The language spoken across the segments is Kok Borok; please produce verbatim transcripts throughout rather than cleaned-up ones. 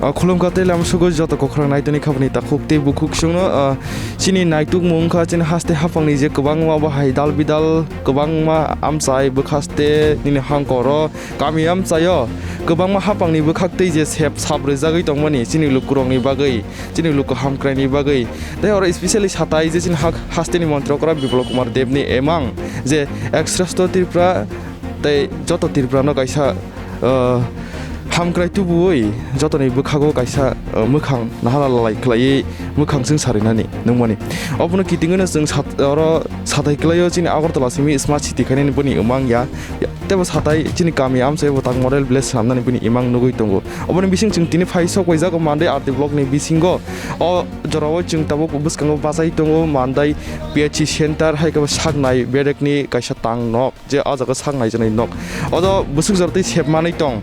Ah, khulumkha tei lamsugwi joto kwkhwrang naitoni khabani takhuk tei bukhuk chwngno, ah, chini naitukmung wngkha chini haste haphangni je kwbangma bahai dal bidal kwbangma amchai bwkhaste nini hangkoro kami amchaio kwbangma haphangni bwkhak tei je sep sap rwjagwi tongmani chini lukurokni bagwi, chini luku hamkraini bagwi. Tei oro specially satai je chini hak-, hasteni montri okra Biplab Kumar Debni emang je ek shrestho Tripura tei joto Tripurano kaisa, ah, hamkrai tubuwi jotoni bwkhago kaisa, ah, mwkhang naharalai khlaiwi mwkhang chwng sarinani nungmani. Obono kitingwino chwng sat-, oro satai kwlaio chini Agartala simi smart city khainani boni emang ya. Ya, teibo satai chini kami amchai bo tak model village swnamnani bini emang nugwi tongo. Oboni bising chwng tini phai sok waijago Mandai R D block ni bisingo. O jorao chwng tabuk bwskango bachai tongo Mandai P H C center hai khe bo saknai bedekni kaisa tang nok. Je o jaga sak naijaknai nok. Odo bwswk jora tei sep manwi tong.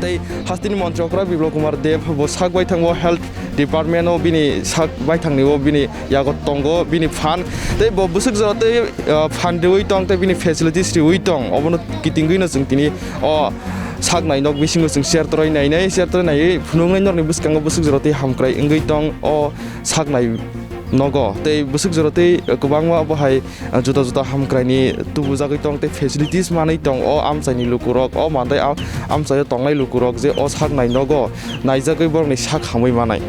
Tei hasteni montri okra Biplab Kumar Deb bo sak baithang o health department o bini sak baithangni o bini yago tongo bini phan. Tei bo bwswk jora tei, ah, phan riwi tong tei bini facilities riwi tong. Obono kitingwino chwng tini o saknai nok bisingo chwng chair toroi nainai, chair toroi naiwi phunuknai norokni bwskango bwswk jora tei hamkrai wngwi tong o saknai nogo. Tei bwswk jora tei kwbangma bo hai juda juda hamkraini tubujagwi tong tei facilities manwi tong o amchaini lukurok, o Mandai a-, amchaio tongnai lukurok je o saknai nogo naijagwi borokni sak hamwi manai.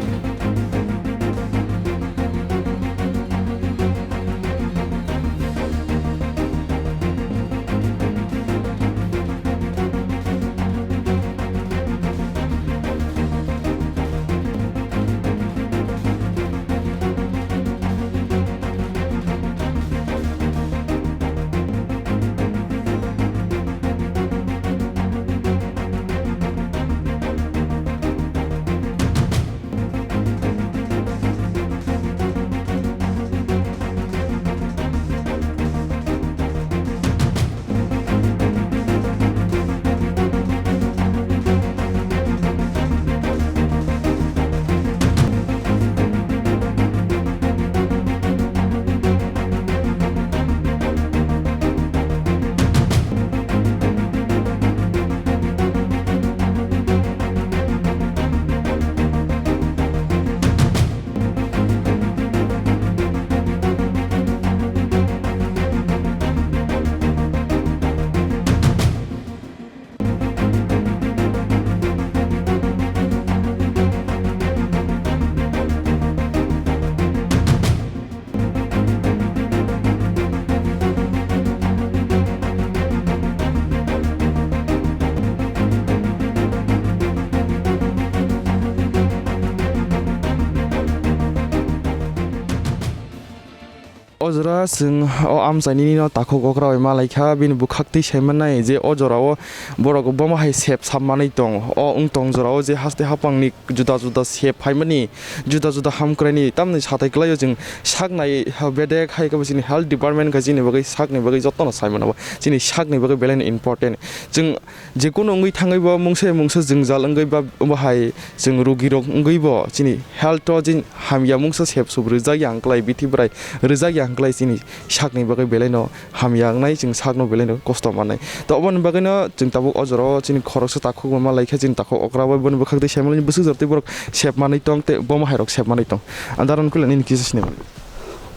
O jora chwng o amchaini no takhuk okra bai ma lai kha, bini bwkhak twi sai mannai je o jora o borok bomo hai sep sap manwi tong. O wng tong jora o je haste haphang ni juda juda sep phaimani, juda juda hamkraini tamni satai kwlaio chwng sak nai ha bedek hai khe bo chini health department khe chini bagwi sakni bagwi jotono sai mano bo chini sakni bagwi belai no important. Chwng jekunu wngwi thangwi bo mungsa mungsa jwngjal wngwi ba bo hai chwng rugirok wngwi bo chini health o je hamya mungsa sep sup rwjak ya wng klai bithi bwrai rwjak ya wng klai chini sakni bagwi belai no hamya wngnai, chwng sakno belai no kosto mannai. To oboni bagwino chwng tabuk o jorao chini khoroksa takhuk ma lai khe chini takhuk okra bai boni bwkhak twi sai mani bwswk jora tei borok sep manwi tong tei bomo hai rok sep manwi tong. Ang daron kula nini kisa sinimani.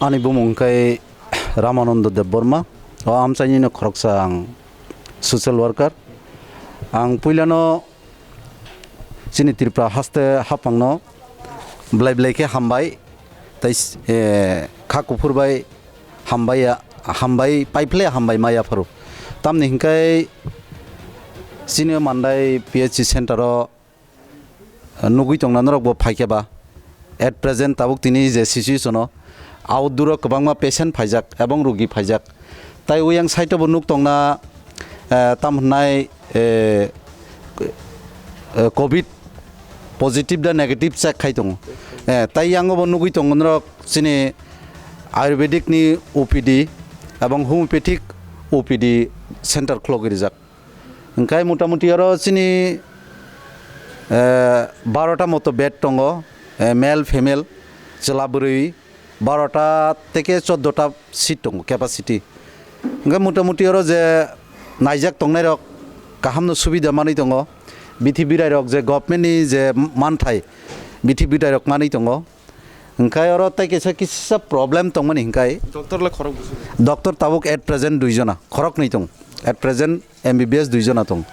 Ani bumung khe Ramananda Debbarma. O amchaini no khoroksa ang social worker. Ang puilano chini Tripura haste haphangno belai belai khe hambai tei, eh, kha kuphur bai hambai ya, hambai paiphle hambai ma yapharo. Tamni hinkhe chini Mandai P H C center o, eh, nugwi tongna norok bo phaikhe ba. At present tabuk tini je situation o outdoor o kwbangma patient phaijak ebong rugi phaijak. Tai uyang side o bo nuk tongna, eh, tam hwnai, eh, eh, covid positive da negative check khai tongo. Eh, tai yango bo nugwi tongo norok chini ayurvedic ni O P D ebong homeopathic O P D center khulogwi rijak. Hingkhai motamuti oro chini, eh, barota moto bed tongo, eh, male female chwla bwrwi barota teke choddota seat tongo capacity. Hingkhe motamuti oro je naijak tongnairok kahamno subida manwi tongo. bithi birai rok je government ni je manthai bithi birai rok manwi tongo. Hwnkhe oro tei kaisa kisa problem tongmani hwnkhe Doctor le khorok busu. Doctor tabuk at present dui jona, khoroknwi tong. At present M B B S dui jona tong.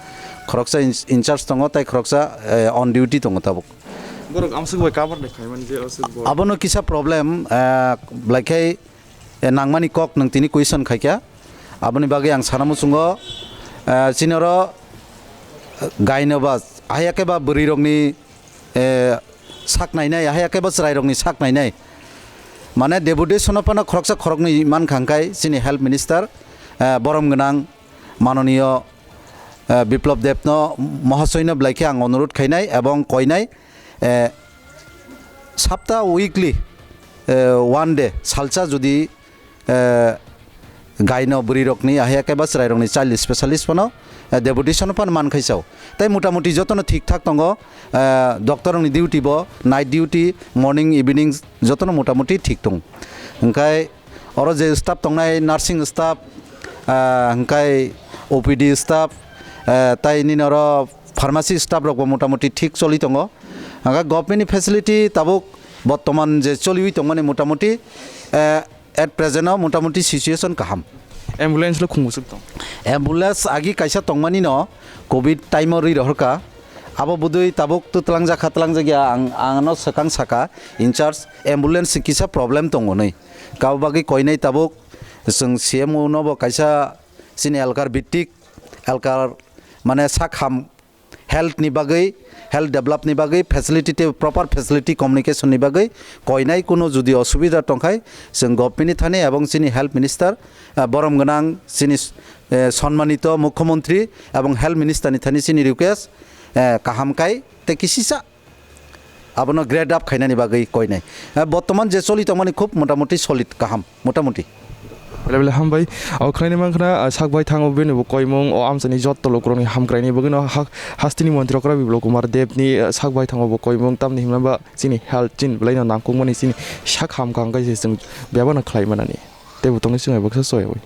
Khoroksa in-, in charge tongo tei khoroksa, eh, on duty tongo tabuk. Borok amsuk bai cover de khaimani je asuk bo. Abono kisa problem, eh, blaikhai, eh, nangmani kok nwng tini question khaikha. Aboni bagwi ang sana muchungo, eh, chini oro, eh, gaino ba, haiya khe ba bwrwi rokni, eh, sak nainai, haiya khe ba chwrai rokni sak nainai. Mane deputation o phano khoroksa khoroknwi mankha hwnkhe chini health minister, eh, borom gwnang manoniyo, eh, Biplab Debno, Mohasoyno belai khe ang onurodh khainai ebong koinai, eh, sapta weekly, eh, one day, salsa jodi, eh, gaino bwrwirokni, ahai khe ba chwrairokni child specialist phano, eh, deputation phano man khai sao. Tai motamuti jotono thik thak tongo, eh, doctor rokni duty bo, night duty, morning, evening jotono motamuti thik tong. Hwnkhe oro je staff tongnai, nursing staff, ah, hwnkhe O P D staff, ah, tai nini oro pharmacy staff rokbo motamuti thik choli tongo. Hwnkhe government ni facility tabuk bottoman je choliwi tongmani motamuti, ah, at present o motamuti situation kaham. Ambulance le khungusuk tong. Ambulance agi kaisa tongmani no covid time o rwi rohorkha. Abo budui tabuk twtwlang jakha, twlang jakya ang, ang no swkang saka in charge ambulance kisa problem tongo nwi. Kabo bagwi koinai tabuk chwng C M O no bo kaisa chini elkar bittik, elkar mane sak ham health ni bagwi, health develop ni bagwi, facility tei proper facility communication ni bagwi koinai kunu jodi osubida tongkhai chwng government ni thani ebong chini health minister, ah, borom gwnang chini, eh, sonmanito mukhyamantri ebong health minister ni thani chini request, eh, kaham kai tei kisisa abono grade up khainani bagwi koinai. Eh, bottoman je choli tongmani khub motamuti solid kaham, motamuti. Bele bele hambai. O khwlaini mankha na, ah, sak bai thango bini bo koimung, o amchaini jotto lukurokni hamkraini bagwino ha-, hasteni montri okra Biplab Kumar Debni, ah, sak bai thango bo koimung, tamni himlamba chini health chini belaino nangkukmani chini sak hamkha hwnkhe se chwng bebano khlai manani. Tei bo tongni swngwi baksa soywi.